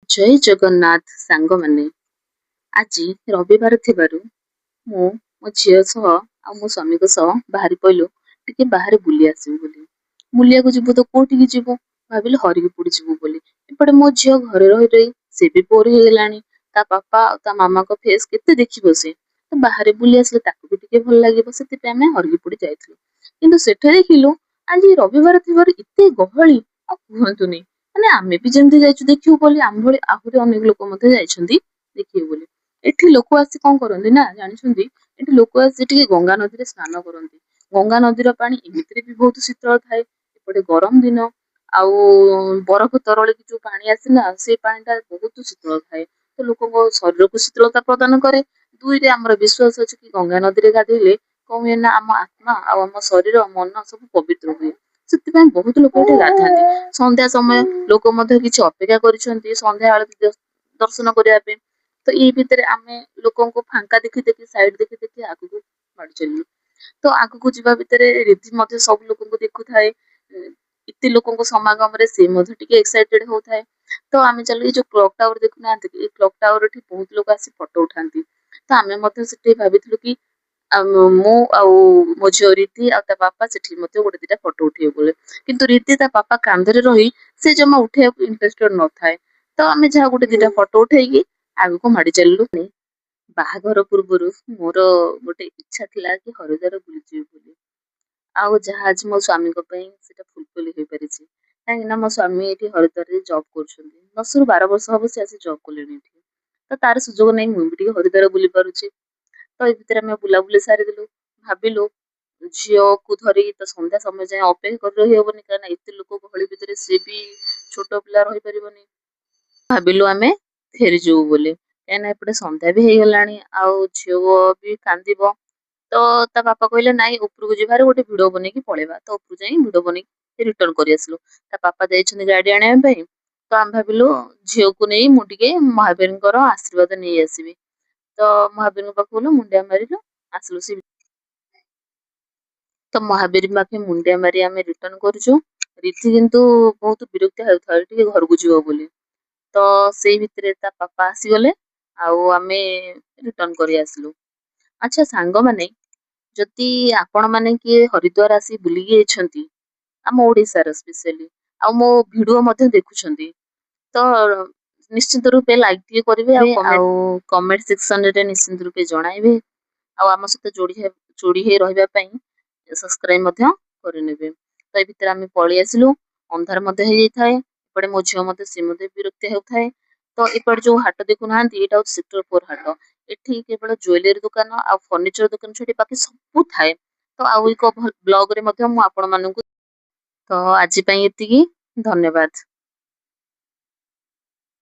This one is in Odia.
ଜୟ ଜଗନ୍ନାଥ ସାଙ୍ଗମାନେ। ଆଜି ରବିବାର ଥିବାରୁ ମୁଁ ମୋ ଝିଅ ସହ ଆଉ ମୋ ସ୍ୱାମୀଙ୍କ ସହ ବାହାରି ପଇଲୁ ଟିକେ ବାହାରେ ବୁଲି ଆସିବୁ ବୋଲି। ବୁଲିବାକୁ ଯିବୁ ତ କୋଉଠିକି ଯିବୁ, ଭାବିଲୁ ହରିପୁର ଯିବୁ ବୋଲି। ଏପଟେ ମୋ ଝିଅ ଘରେ ରହି ରହି ସେ ବି ବୋର ହେଇଗଲାଣି। ତା ବାପା ଆଉ ତା ମାମାଙ୍କ ଫେସ୍ କେତେ ଦେଖିବ ସେ। ତ ବାହାରେ ବୁଲି ଆସିଲେ ତାକୁ ବି ଟିକେ ଭଲ ଲାଗିବ। ସେଥିପାଇଁ ଆମେ ହରିପୁର ଯାଇଥିଲୁ। କିନ୍ତୁ ସେଠି ଦେଖିଲୁ, ଆଜି ରବିବାର ଥିବାରୁ ଏତେ ଗହଳି ଆଉ କୁହନ୍ତୁନି। ମାନେ ଆମେ ବି ଯେମିତି ଯାଇଛୁ ଦେଖିବୁ ବୋଲି, ଆମ ଭଳି ଆହୁରି ଅନେକ ଲୋକ ମଧ୍ୟ ଯାଇଛନ୍ତି ଦେଖିବେ ବୋଲି। ଏଠି ଲୋକ ଆସି କଣ କରନ୍ତି ନା ଜାଣିଛନ୍ତି? ଏଠି ଲୋକ ଆସି ଟିକେ ଗଙ୍ଗା ନଦୀରେ ସ୍ନାନ କରନ୍ତି। ଗଙ୍ଗା ନଦୀର ପାଣି ଏମିତିରେ ବି ବହୁତ ଶୀତଳ ଥାଏ। ଏପଟେ ଗରମ ଦିନ ଆଉ ବରଫ ତରଳିକି ଯୋଉ ପାଣି ଆସେ ନା, ସେ ପାଣିଟା ବହୁତ ଶୀତଳ ଥାଏ। ତ ଲୋକଙ୍କ ଶରୀରକୁ ଶୀତଳତା ପ୍ରଦାନ କରେ। ଦୁଇରେ ଆମର ବିଶ୍ୱାସ ଅଛି କି ଗଙ୍ଗା ନଦୀରେ ଗାଧେଇଲେ କଣ ହୁଏ ନା, ଆମ ଆତ୍ମା ଆଉ ଆମ ଶରୀର, ମନ ସବୁ ପବିତ୍ର ହୁଏ। ସେଥିପାଇଁ ବହୁତ ଲୋକ ଏଠି ଗାଧାନ୍ତି। ସନ୍ଧ୍ୟା ସମୟ, ଲୋକ ମଧ୍ୟ କିଛି ଅପେକ୍ଷା କରିଛନ୍ତି ସନ୍ଧ୍ୟା ଆଳତି ଦର୍ଶନ କରିବା ପାଇଁ। ତ ଏଇ ଭିତରେ ଆମେ ଲୋକଙ୍କୁ ଫାଙ୍କା ଦେଖି ଦେଖି, ସାଇଡ ଦେଖି ଦେଖି ଆଗକୁ ମାଡି ଚାଲିଲୁ। ତ ଆଗକୁ ଯିବା ଭିତରେ ରିଧି ମଧ୍ୟ ସବୁ ଲୋକଙ୍କୁ ଦେଖୁଥାଏ। ଏତେ ଲୋକଙ୍କ ସମାଗମରେ ସେ ମଧ୍ୟ ଟିକେ ଏକ୍ସାଇଟେଡ ହଉଥାଏ। ତ ଆମେ ଚାଲୁ। ଏଇ ଯୋଉ କ୍ଲକ୍ ଟାୱାର ଦେଖୁନାହାନ୍ତି କି, ଏଇ କ୍ଲକ୍ ଟାୱାର ଏଠି ବହୁତ ଲୋକ ଆସି ଫଟୋ ଉଠାନ୍ତି। ତ ଆମେ ମଧ୍ୟ ସେଠି ଭାବିଥିଲୁ କି ଆଉ ମୁଁ ଆଉ ମୋ ଝିଅ ରିଧି ଆଉ ତା ବାପା ସେଠି ମଧ୍ୟ ଗୋଟେ ଦିଟା ଫଟୋ ଉଠେଇବୁ ବୋଲି। କିନ୍ତୁ ରିଧି ତା ବାପା କାନ୍ଧରେ ରହି ସେ ଜମା ଉଠେଇବାକୁ ଇଣ୍ଟରେଷ୍ଟେଡ ନଥାଏ। ତ ଆମେ ଯାହା ଗୋଟେ ଦିଟା ଫଟୋ ଉଠେଇକି ଆଗକୁ ମାଡି ଚାଲିଲୁ। ବାହାଘର ପୂର୍ବରୁ ମୋର ଗୋଟେ ଇଚ୍ଛା ଥିଲା କି ହରିଦ୍ୱାର ବୁଲିଯିବି ବୋଲି। ଆଉ ଯାହା ଆଜି ମୋ ସ୍ୱାମୀଙ୍କ ପାଇଁ ସେଟା ଫୁଲଫିଲ୍ ହେଇପାରିଛି। କାହିଁକି ନା ମୋ ସ୍ୱାମୀ ଏଠି ହରିଦ୍ୱାରରେ ଜବ୍ କରୁଛନ୍ତି। 10ରୁ 12 ବର୍ଷ ହବ ସେ ଆସି ଜବ୍ କଲେଣି ଏଠି। ତ ତାର ସୁଯୋଗ ନେଇ ମୁଁ ବି ଟିକେ ହରିଦ୍ୱାର ବୁଲି ପାରୁଛି। ତ ଏ ଭିତରେ ଆମେ ବୁଲାବୁଲି ସାରିଦେଲୁ। ଭାବିଲୁ, ଝିଅକୁ ଧରି ତ ସନ୍ଧ୍ୟା ସମୟ ଯାଏଁ ଅପେକ୍ଷା କରି ରହିହବନି, କାହିଁକିନା ଏତେ ଲୋକ ଗହଳି ଭିତରେ ସିଏ ବି ଛୋଟ ପିଲା, ରହିପାରିବନି। ଭାବିଲୁ ଆମେ ଫେରିଯିବୁ ବୋଲି, କାହିଁକିନା ଏପଟେ ସନ୍ଧ୍ୟା ବି ହେଇଗଲାଣି ଆଉ ଝିଅ ବି କାନ୍ଦିବ। ତ ତା ବାପା କହିଲେ, ନାଇଁ, ଉପରକୁ ଯିବାରେ ଗୋଟେ ଭିଡିଓ ବନେଇକି ପଳେଇବା। ତ ଉପରକୁ ଯାଇ ଭିଡିଓ ବନେଇକି ରିଟର୍ନ କରି ଆସିଲୁ। ତା ବାପା ଯାଇଛନ୍ତି ଗାଡି ଆଣିବା ପାଇଁ। ତ ଆମେ ଭାବିଲୁ ଝିଅକୁ ନେଇ ମୁଁ ଟିକେ ମହାବୀରଙ୍କର ଆଶୀର୍ବାଦ ନେଇ ଆସିବି। ତ ମହାବୀରଙ୍କ ପାଖକୁ ଗଲୁ, ମୁଣ୍ଡିଆ ମାରିଲୁ, ଆସିଲୁ। ସେ ତ ମହାବୀର ପାଖେ ମୁଣ୍ଡିଆ ମାରି ଆମେ ରିଟର୍ନ କରୁଛୁ। ରିଧି କିନ୍ତୁ ବହୁତ ବିରକ୍ତି ହେଉଥାଏ ଟିକେ ଘରକୁ ଯିବ ବୋଲି। ତ ସେଇ ଭିତରେ ତା ବାପା ଆସିଗଲେ ଆଉ ଆମେ ରିଟର୍ନ କରି ଆସିଲୁ। ଆଚ୍ଛା ସାଙ୍ଗମାନେ, ଯଦି ଆପଣମାନେ କିଏ ହରିଦ୍ୱାର ଆସି ବୁଲିକି ଯାଇଛନ୍ତି, ଆମ ଓଡ଼ିଶାର ସ୍ପେଶିଆଲି, ଆଉ ମୋ ଭିଡିଓ ମଧ୍ୟ ଦେଖୁଛନ୍ତି, ତ ନିଶ୍ଚିନ୍ତ ରୂପେ ଲାଇକ୍ ଟିକେ କରିବେ ଆଉ କମେଣ୍ଟ ସେକ୍ସନରେ ନିଶ୍ଚିନ୍ତ ରୂପେ ଜଣାଇବେ। ଆଉ ଆମ ସହିତ ଯୋଡ଼ି ହେଇ ରହିବା ପାଇଁ ସବସ୍କ୍ରାଇବ ମଧ୍ୟ କରିନେବେ। ତ ଏ ଭିତରେ ଆମେ ପଳେଇ ଆସିଲୁ। ଅନ୍ଧାର ମଧ୍ୟ ହେଇଯାଇଥାଏ। ଏପଟେ ମୋ ଝିଅ ମଧ୍ୟ, ସେ ମଧ୍ୟ ବିରକ୍ତି ହେଉଥାଏ। ତ ଏପଟେ ଯୋଉ ହାଟ ଦେଖୁନାହାନ୍ତି, ଏଇଟା ହଉଛି ସେକ୍ଟର 4 ହାଟ। ଏଠି କେବଳ ଜୁଏଲାରୀ ଦୋକାନ ଆଉ ଫର୍ଣ୍ଣିଚର ଦୋକାନ ଛାଡି ବାକି ସବୁ ଥାଏ। ତ ଆଉ ଏକ ବ୍ଲଗରେ ମଧ୍ୟ ମୁଁ ଆପଣମାନଙ୍କୁ। ତ ଆଜି ପାଇଁ ଏତିକି, ଧନ୍ୟବାଦ।